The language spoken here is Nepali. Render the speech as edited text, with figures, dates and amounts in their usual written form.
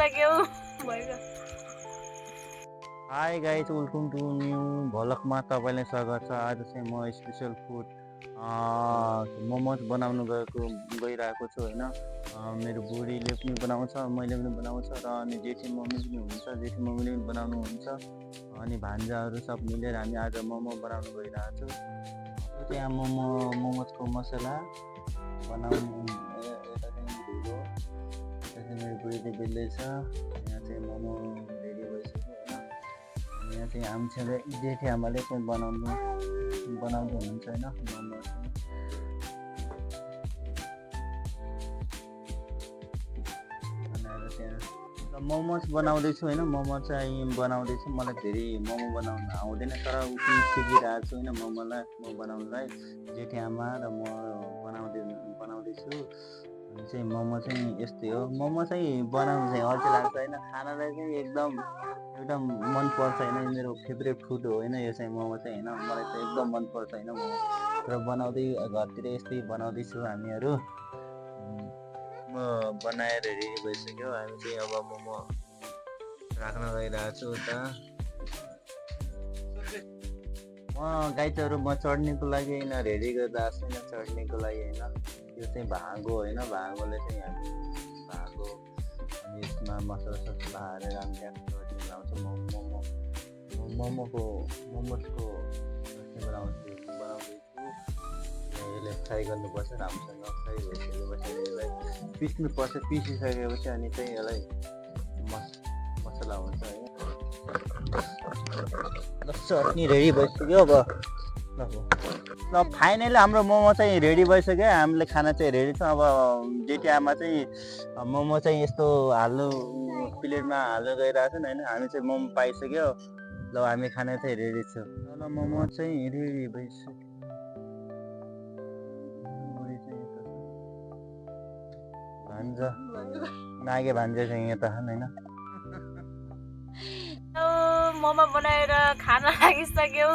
लागिसक्यो भइगयो। Hi guys, welcome to new भ्लगमा तपाईँलाई स्वागत छ। आज चाहिँ म स्पेसल फुड मोमोज बनाउनु गइरहेको छु होइन। मेरो बुढीले पनि बनाउँछ, मैले पनि बनाउँछ र अनि जेठी मम्मी पनि हुन्छ, जेठी मम्मीले पनि बनाउनुहुन्छ। अनि भान्जाहरू सब मिलेर हामी आज मोमो बनाउनु गइरहेको छु। त्यहाँ मोमोजको मसला बनाउनु यता चाहिँ ढुलो, यता चाहिँ मेरो बुढीले बेल्दैछ। यहाँ चाहिँ मोमो रेडी भइसक्यो होइन। यहाँ चाहिँ आमाले जेठी आमाले चाहिँ बनाउँदै हुनुहुन्छ होइन मोमो चाहिँ। बनाएर त्यहाँ मोमोज बनाउँदैछु होइन। मोमो चाहिँ बनाउँदैछु। मलाई धेरै मोमो बनाउन आउँदैन, तर उति सिकिरहेको छु होइन मोमोलाई बनाउनुलाई। जेठी आमा र म बनाउँदैछु। चाहिँ मोमो चाहिँ यस्तै हो। मोमो चाहिँ बनाउनु चाहिँ अल्छी लाग्छ होइन, खानालाई चाहिँ एकदम मनपर्छ होइन। मेरो फेभरेट फुड हो होइन यो चाहिँ मोमो चाहिँ होइन। मलाई चाहिँ एकदम मनपर्छ होइन मोमो। र बनाउँदै घरतिर यस्तै बनाउँदैछु हामीहरू। म बनाएर रेडी भइसक्यो। हामी चाहिँ अब मोमो राख्न गइरहेको छु उता। म चट्नीको लागि होइन रेडी गरिरहेको छु होइन, चट्नीको लागि होइन। यो चाहिँ भागो होइन, भागोले चाहिँ हामी भागो अनि यसमा मसला ससला हालेर हामी त्यहाँ चट्नी बनाउँछौँ। मोमोजको चट्नी बनाउँदैछु। यसलाई फ्राई गर्नुपर्छ राम्रोसँग। फ्राई भइसकेपछि यसलाई पिस्नुपर्छ। पिसिसकेपछि अनि चाहिँ यसलाई मसला हुन्छ होइन। चट्नी रेडी भइसक्यो। अब ल फाइनली हाम्रो मोमो चाहिँ रेडी भइसक्यो। हामीले खाना चाहिँ रेडी छ। अब जेठी आमा चाहिँ मोमो चाहिँ यस्तो हाल्नु प्लेटमा हाल्नु गइरहेको छन् होइन। हामी चाहिँ मोमो पाइसक्यो। ल हामी खाना चाहिँ रेडी छ। ल मोमो चाहिँ रेडी भइसक्यो। भान्जा नागे भान्जा चाहिँ यता छन् होइन। मोमो बनाएर खान लागिसक्यो।